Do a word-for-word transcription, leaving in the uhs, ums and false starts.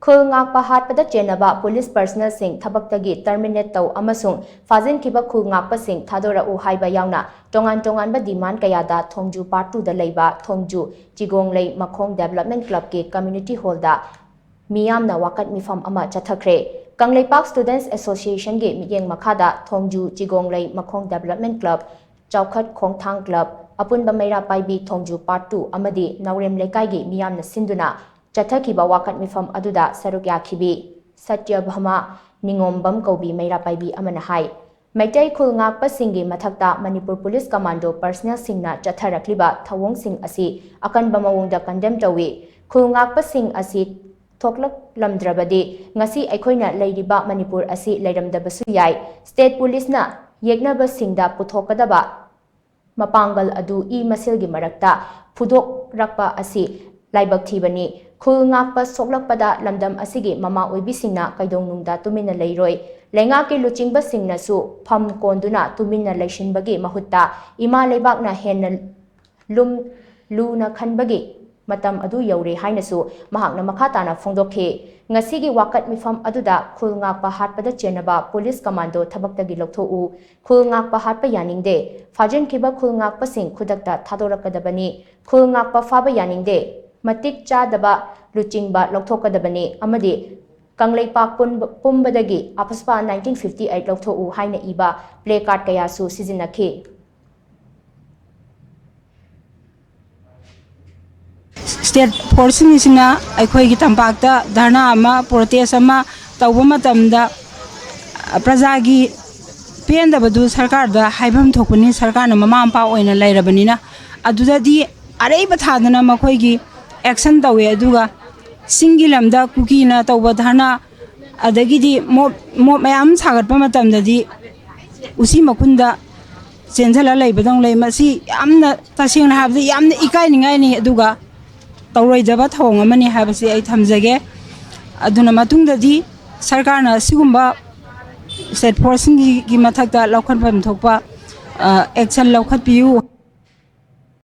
ꯈꯨꯜ ꯉꯥꯛꯄ ꯍꯥꯠꯄꯗ ꯆꯦꯟꯅꯕ ꯄꯨꯂꯤꯁ ꯄꯔꯁꯅꯦꯜꯁꯤꯡ ꯊꯕꯛꯇꯒꯤ ꯇꯔꯃꯤꯅꯦꯠ ꯇꯧ ꯑꯃꯁꯨꯡ ꯐꯥꯖꯤꯟꯈꯤꯕ ꯈꯨꯜ ꯉꯥꯛꯄꯁꯤꯡ ꯊꯥꯗꯣꯔꯛꯎ ꯍꯥꯏꯕ ꯌꯥꯎꯅ ꯇꯣꯉꯥꯟ ꯇꯣꯉꯥꯟꯕ ꯗꯤꯃꯥꯟ ꯀꯌꯥꯗ ꯊꯣꯡꯖꯨ ꯄꯥꯔꯠ ꯇꯨꯗ ꯂꯩꯕ ꯊꯣꯡꯖꯨ ꯆꯤꯒꯣꯡꯂꯩ ꯃꯈꯣꯡ ꯗꯦꯕꯂꯞꯃꯦꯟ ꯀ꯭ꯂꯕꯀꯤ ꯀꯝꯃ꯭ꯌꯨꯅꯤꯇꯤ ꯍꯣꯜꯗ ꯃꯤꯌꯥꯝꯅ ꯋꯥꯀꯠ ꯃꯤꯐꯝ ꯑꯃ ꯆꯠꯊꯈ꯭ꯔꯦ꯫ ꯀꯪꯂꯩꯄꯥꯛ ꯁ꯭ꯇꯨꯗꯦꯟꯠꯁ ꯑꯦꯁꯣꯁꯤꯌꯦꯁꯟꯒꯤ ꯃꯤꯠꯌꯦꯡ ꯃꯈꯥꯗ ꯊꯣꯡꯖꯨ ꯆꯤꯒꯣꯡꯂꯩ ꯃꯈꯣꯡ ꯗꯦꯕꯂꯞꯃꯦꯟ ꯀ꯭ꯂꯕ, ꯆꯥꯎꯈꯠ ꯈꯣꯡꯊꯥꯡ ꯀ꯭ꯂꯕ, ꯑꯄꯨꯟꯕ ꯃꯩꯔꯥ ꯄꯥꯏꯕꯤ ꯊꯣꯡꯖꯨ ꯄꯥꯔꯠ ꯇꯨ ꯑꯃꯗꯤ ꯅꯥꯎꯔꯦꯝ ꯂꯩꯀꯥꯏꯒꯤ ꯃꯤꯌꯥꯝꯅ ꯁꯤꯟꯗꯨꯅ ꯆꯠꯊꯈꯤꯕ ꯋꯥꯀꯠ ꯃꯤꯐꯝ ꯑꯗꯨꯗ ꯁꯔꯨꯛ ꯌꯥꯈꯤꯕꯤ ꯁꯇ꯭ꯌꯚꯥꯃꯥ ꯅꯤꯉꯣꯝꯕꯝ ꯀꯧꯕꯤ ꯃꯩꯔꯥ ꯄꯥꯏꯕꯤ ꯑꯃꯅ ꯍꯥꯏ, ꯃꯩꯇꯩ ꯈꯨꯜ ꯉꯥꯛꯄꯁꯤꯡꯒꯤ ꯃꯊꯛꯇ ꯃꯅꯤꯄꯨꯔ ꯄꯨꯂꯤꯁ ꯀꯃꯥꯟꯗꯣ ꯄꯔꯁꯅꯦꯜꯁꯤꯡꯅ ꯆꯠꯊꯔꯛꯂꯤꯕ ꯊꯧꯑꯣꯡꯁꯤꯡ ꯑꯁꯤ ꯑꯀꯟꯕ ꯃꯑꯣꯡꯗ ꯀꯟꯗꯦꯝ ꯇꯧꯏ꯫ ꯈꯨꯜ ꯉꯥꯛꯄꯁꯤꯡ ꯑꯁꯤ ꯊꯣꯛꯂꯛꯂꯝꯗ꯭ꯔꯕꯗꯤ ꯉꯁꯤ ꯑꯩꯈꯣꯏꯅ ꯂꯩꯔꯤꯕ ꯃꯅꯤꯄꯨꯔ ꯑꯁꯤ ꯂꯩꯔꯝꯗꯕꯁꯨ ꯌꯥꯏ꯫ ꯁ꯭ꯇꯦꯠ ꯄꯨꯂꯤꯁꯅ ꯌꯦꯛꯅꯕꯁꯤꯡꯗ ꯄꯨꯊꯣꯛꯀꯗꯕ ꯃꯄꯥꯡꯒꯜ ꯑꯗꯨ ꯏ ꯃꯁꯦꯜꯒꯤ ꯃꯔꯛꯇ ꯐꯨꯗꯣꯛꯔꯛꯄ ꯑꯁꯤ ꯂꯥꯏꯕꯛ ꯊꯤꯕꯅꯤ꯫ ꯈꯨꯜ ꯉꯥꯛꯄ ꯁꯣꯛꯂꯛꯄꯗ ꯂꯝꯗꯝ ꯑꯁꯤꯒꯤ ꯃꯃꯥ ꯑꯣꯏꯕꯤꯁꯤꯡꯅ ꯀꯩꯗꯧꯅꯨꯡꯗ ꯇꯨꯃꯤꯟꯅ ꯂꯩꯔꯣꯏ꯫ ꯂꯩꯉꯥꯛꯀꯤ ꯂꯨꯆꯤꯡꯕꯁꯤꯡꯅꯁꯨ ꯐꯝ ꯀꯣꯟꯗꯨꯅ ꯇꯨꯃꯤꯟꯅ ꯂꯩꯁꯤꯟꯕꯒꯤ ꯃꯍꯨꯠꯇ ꯏꯃꯥ ꯂꯩꯕꯥꯛꯅ ꯍꯦꯟꯅ ꯂꯨꯝ ꯂꯨꯅ ꯈꯟꯕꯒꯤ ꯃꯇꯝ ꯑꯗꯨ ꯌꯧꯔꯦ ꯍꯥꯏꯅꯁꯨ ꯃꯍꯥꯛꯅ ꯃꯈꯥ ꯇꯥꯅ ꯐꯣꯡꯗꯣꯛꯈꯤ꯫ ꯉꯁꯤꯒꯤ ꯋꯥꯀꯠ ꯃꯤꯐꯝ ꯑꯗꯨꯗ ꯈꯨꯜ ꯉꯥꯛꯄ ꯍꯥꯠꯄꯗ ꯆꯦꯟꯅꯕ ꯄꯨꯂꯤꯁ ꯀꯃꯥꯟꯗꯣ ꯊꯕꯛꯇꯒꯤ ꯂꯧꯊꯣꯛꯎ, ꯈꯨꯜ ꯉꯥꯛꯄ ꯍꯥꯠꯄ ꯌꯥꯅꯤꯡꯗꯦ, ꯐꯥꯖꯤꯟꯈꯤꯕ ꯈꯨꯜ ꯉꯥꯛꯄꯁꯤꯡ ꯈꯨꯗꯛꯇ ꯊꯥꯗꯣꯔꯛꯀꯗꯕꯅꯤ, ꯈꯨꯜ ꯉꯥꯛꯄ ꯐꯥꯕ ꯌꯥꯅꯤꯡꯗꯦ, ꯃꯇꯤꯛ ꯆꯥꯗꯕ ꯂꯨꯆꯤꯡꯕ ꯂꯧꯊꯣꯛꯀꯗꯕꯅꯤ ꯑꯃꯗꯤ ꯀꯪꯂꯩꯄꯥꯛ ꯄꯨꯝꯕ-, ꯄꯨꯝꯕꯗꯒꯤ ꯑꯄꯁꯄꯥ ꯅꯥꯏꯟꯇꯤꯟ ꯐꯤꯐꯇꯤ ꯑꯩꯠ ꯂꯧꯊꯣꯛꯎ ꯍꯥꯏꯅ ꯏꯕ ꯄ꯭ꯂꯦ ꯀꯥꯔꯗ ꯀꯌꯥꯁꯨ ꯁꯤꯖꯤꯟꯅꯈꯤ꯫ ꯁ꯭ꯇꯦꯠ ꯐꯣꯔꯁꯁꯤꯡꯁꯤꯅ ꯑꯩꯈꯣꯏꯒꯤ ꯇꯝꯄꯥꯛꯇ ꯙꯔꯅꯥ ꯑꯃ, ꯄ꯭ꯔꯣꯇꯦꯁ ꯑꯃ ꯇꯧꯕ ꯃꯇꯝꯗ, ꯄ꯭ꯔꯖꯥꯒꯤ ꯄꯦꯟꯗꯕꯗꯨ ꯁꯔꯀꯥꯔꯗ ꯍꯥꯏꯐꯝ ꯊꯣꯛꯄꯅꯤ꯫ ꯁꯔꯀꯥꯔꯅ ꯃꯃꯥ ꯃꯄꯥ ꯑꯣꯏꯅ ꯂꯩꯔꯕꯅꯤꯅ, ꯑꯗꯨꯗꯗꯤ ꯑꯔꯩꯕ ꯊꯥꯗꯅ ꯃꯈꯣꯏꯒꯤ ꯑꯦꯛꯁꯟ ꯇꯧꯋꯦ꯫ ꯑꯗꯨꯒ ꯆꯤꯡꯒꯤ ꯂꯝꯗ ꯀꯨꯀꯤꯅ ꯇꯧꯕ ꯙꯔꯅꯥ, ꯑꯗꯒꯤꯗꯤ ꯃꯣꯞ, ꯃꯣꯞ ꯃꯌꯥꯝ ꯁꯥꯒꯠꯄ ꯃꯇꯝꯗꯗꯤ ꯎꯆꯤ ꯃꯈꯨꯟꯗ ꯆꯦꯟꯁꯤꯜꯂ ꯂꯩꯕꯗꯧ ꯂꯩ꯫ ꯃꯁꯤ ꯌꯥꯝꯅ, ꯇꯁꯦꯡꯅ ꯍꯥꯏꯕꯗ, ꯌꯥꯝꯅ ꯏꯀꯥꯏꯅꯤꯡꯉꯥꯏꯅꯤ, ꯑꯗꯨꯒ ꯇꯧꯔꯣꯏꯗꯕ ꯊꯧꯑꯣꯡ ꯑꯃꯅꯤ ꯍꯥꯏꯕꯁꯤ ꯑꯩ ꯊꯝꯖꯒꯦ꯫ ꯑꯗꯨꯅ ꯃꯇꯨꯡꯗꯗꯤ ꯁꯔꯀꯥꯔꯅ ꯑꯁꯤꯒꯨꯝꯕ ꯁ꯭ꯇꯦꯠ ꯐꯣꯔꯁꯁꯤꯡꯒꯤ ꯃꯊꯛꯇ ꯂꯧꯈꯠꯐꯝ ꯊꯣꯛꯄ, ꯑ, ꯑꯦꯛꯁꯟ ꯂꯧꯈꯠꯄꯤꯌꯨ꯫